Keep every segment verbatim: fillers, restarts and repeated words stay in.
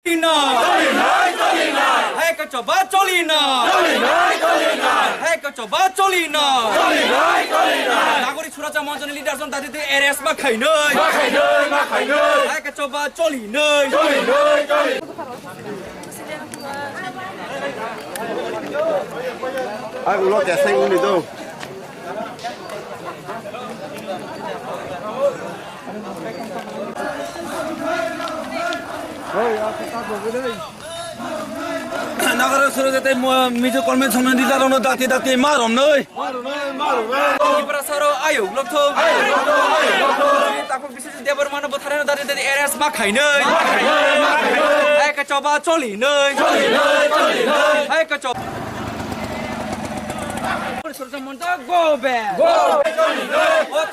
Choli nai, choli nai, choli nai. Hai kachoba choli nai. Choli nai, choli nai. Hai kachoba choli nai. Choli nai, choli nai. Nagorik Suracha Monchoni leader song dati de arrest ma khainai. Ma khainai, ma khainai. Hai kachoba choli nai. Choli nai, choli. Ang lo tesai uni do. Nagorik Suracha tei mo-, Mizo convention ni leader rokno dakti dakti ma romnoi. Tiprasarok ayuk lokthok. Chini takhuk Biswajit Debbarmano bwtharnani dati dati arrest ma khainai. Hai kachoba choli nai. Hai kachoba. Suracha Moncho go back. O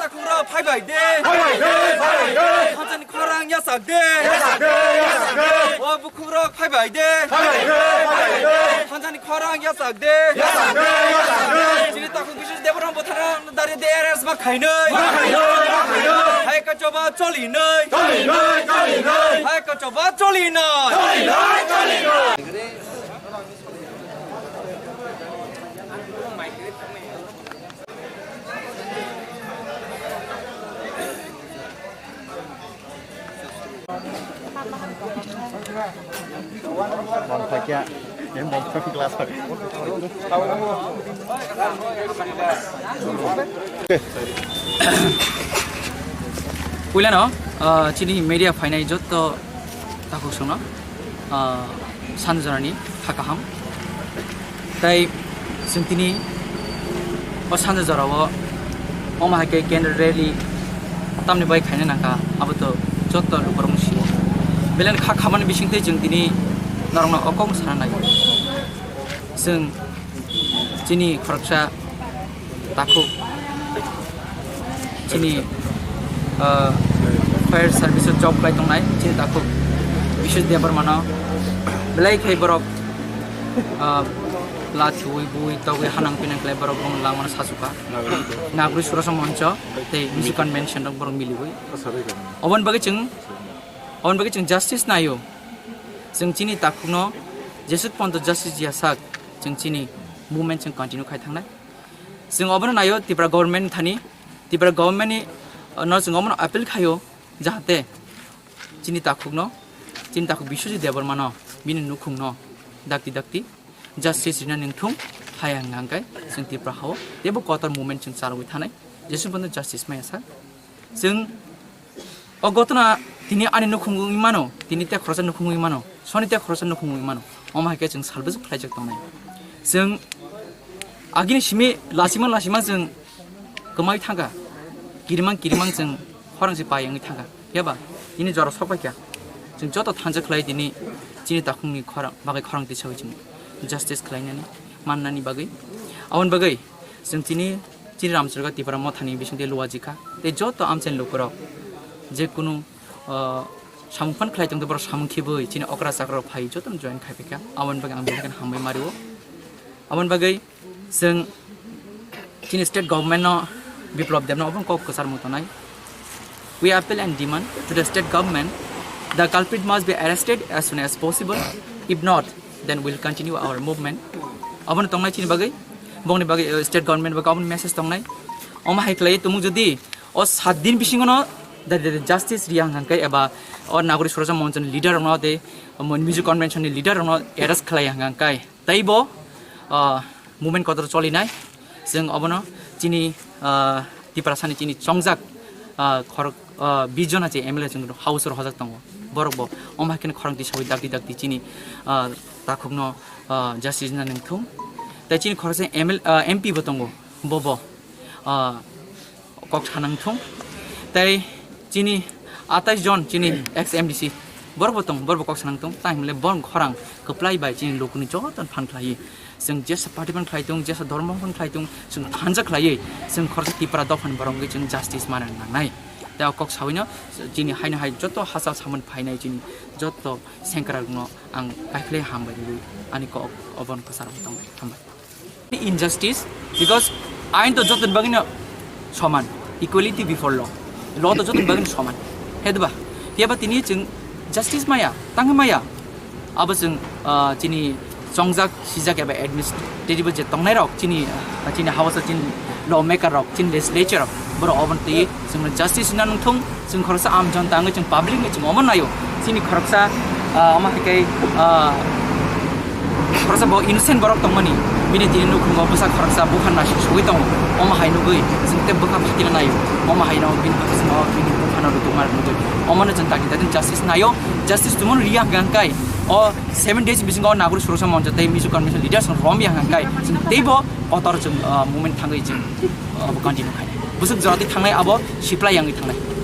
takhukrok phai bai de. Phai bai de, phai bai de. Thansa ni khorang yasak de. Yasak de, yasak de. O bukhukrok phai bai de. Phai bai de, phai bai de. Thansa ni khorang yasak de. Yasak de, yasak de. Chini takhuk Biswajit Debbarma bwtharnani dati dati arrest ma khainai. Ma khainai, ma khainai. Hai kachoba choli nai. Choli nai, choli nai. Hai kachoba choli nai. Choli nai, choli nai. Bom paikya, em bom glass paikya. Puilano, ah, chini media phainai jotto takhuk songno, ah, sanjorani kha kaham. Tai chwng tini o sanja jorao omo hai khe candle rally tamni bai khaina nangkha, abo to joto lukurok sio. Belai kha khamani bisingtwi chwng tini norokno o kok sana nai. Chwng chini khoroksa takhuk chini, ah, fire service o job khlai tongnai chini takhuk Biswajit Debbarmano belai khai borok, ah, la chuwi bui togwi hanang pinang khlai borok bong langmano sachukha. Nagorik Suracha Moncho tei Mizo convention rok borok miliwi. Oboni bagwi chwng, oboni bagwi chwng justice naio. Chwng chini takhukno jesuk ponto justice ya sak chwng chini movement chwng continue khai thangnai. Chwng obono naio Tripura government thani, Tripura government ni, uh, no chwng obono appeal khaio, jahate chini takhukno, chini takhuk Biswajit Debbarmano, bini nukhungno dakti dakti justice rina nangthung, hai hwnkhe chwng Tripura hao teibo kotor movement chwng chalogwi thanai, jesuk ponto justice maya sak. Chwng o gotona tini ani nukhung wngwi mano, tini tei khoroksa nukhung wngwi mano, soni tei khoroksa nukhung wngwi mano. Omo hai khe chwng salvage khlaijak tongnai. Chwng agini simi lasima lasima chwng kwmawi thangkha, kirimang kirimang chwng khorang se pai wngwi thangkha. Phiya ba tini jora sok paikha. Chwng joto thansa khlai tini chini takhukni khorang bagwi khorang tisawi chwng justice khlainani mannani bagwi. Aboni bagwi chwng tini, chini Ramcharga Tipra Mothani bisingtwi luajikha. Tei joto amchaini lukurok je kunu, ah, samung phan khlai tongtwi borok samung khibwi chini okra chakra rok phai jotono join khai phaikha. Aboni bagwi ang belai kheno hambai mario. Aboni bagwi chwng chini state government no Biplab Deb no obo kok kwchar mung tongnai. We appeal and demand to the state government, the culprit must be arrested as soon as possible. If not, then we'll continue our movement. Abono tongnai chini bagwi, bongni bagwi, eh, state government bagwi aboni message tongnai. Omo hai khlai tumung jodi o sat din bisingo no the, the, the justice riya hwnkhe eba o Nagorik Suracha Monchoni leader rokno tei Mizo convention ni leader rokno arrest khlai hwnkhe teibo, ah, movement kotor cholinai. Chwng obono chini, ah, Tiprasani chini chongjak, ah, khorok, ah, bis jona je M L A chwng house o hojak tongo. Borok bo omo hai kheno khorang tisawi dakti dakti chini, ah, takhukno, ah, justice na nangthung. Tei chini khoroksa M L, ah, M P bo tongo. Bobo, ah, kok sanang thung. Tei chini atais jon chini ex M D C borok bo tong, borok bo kok sanang thung. Tang himle borok khorang kwplai bai chini lukuni joto phan khlai. Chwng jesa party phan khlai thung, jesa dhormo phan khlai thung, chwng thansa khlaiwi chwng khoroksa Tipra dophani borok wngwi chwng justice mana nangnai. Tei o kok sawino chini haino hai joto hachal samung phainai chini joto sengkrak no ang kaikhle hambai rwi ani kok obon kwcharo tongnai. Hambai. Injustice, because ain to joto bagino soman, equality before law. Law to joto bagino soman. Hedba, yaba tini chwng justice maya, tang maya. Abo chwng, ah, chini chongjak sijak eba administrative je tongnai rok, chini, ah, chini House o chini lawmaker rok, chini legislature rok, borok oboni twi chwngno justice wngna nungthung. Chwng khoroksa am jonta wngwi chwng public ni chwng omo naio. Chini khoroksa, ah, omo hai khe, ah, khoroksa bo innocent borok tongmani, bini tini nukhungo bwsa khoroksa bupha nasuk sugwi tongo. Omo hai nugwi chwng tei bwkha phakina naio. Omo hai no bini bwkha swngo bini bupha no rwtwkma nugwi. Omo no chwng dakti dakti justice naio. Justice tumung riya hwnkha khe o seven days bisingo Nagorik Suroksa Moncha tei Mizo Convention leaders romya hwnkha khe chwng teibo kotor chwng, ah, movement thangwi chwng, ah, bo continue khainai. Bwswk jora twi thangnai abo siplai yangwi thangnai.